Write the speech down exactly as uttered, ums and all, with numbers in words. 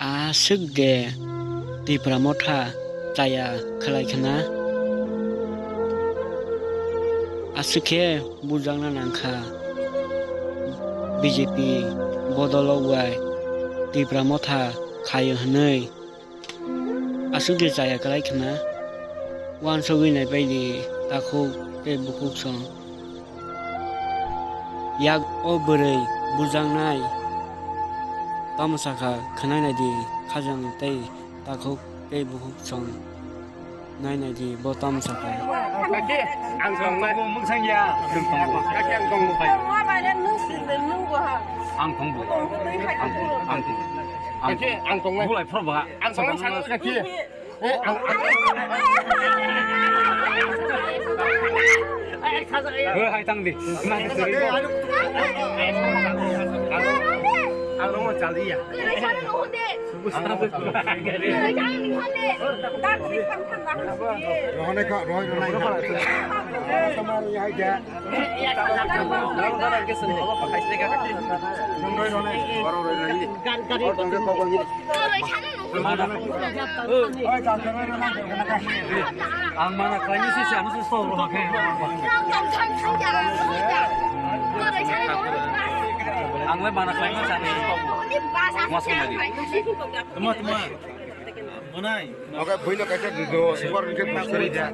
Aswk de Tipra Motha chaya khlai khna? Aswk khe bujakna nang kha B J P bodol o bai Tipra Motha khaio hwnwi. Aswk de chaya khlai khna? Uansugwi naipai di takhuk tei bukhuk song. Yak o bwrwi bujaknai tamo sakha, khwnai nai di khajang tei takhuk tei bukhuk song. Nai nai di bo tamo sakha. Kaki, ang tongo. Ang tongo, mwksang ya. Ang tongo. Kaki, ang tongo. Ang tongo. Ang tongo. Ang tongo. Kaki, ang tongo. Bulai phro ba. Ang tongo, ang tongo, kaki. Eh, ang, ang. Eh, hai tang di. Ang tongo, chali ya. Rohonai kha, rohonai, rohonai. Ang mana khlaini se, se ano se stop rohakhe. Ang le mana khlaima se ano se stop. Mas khlaini. Tuma, tuma. Oke, buino kaisa do, super ke push kori dia.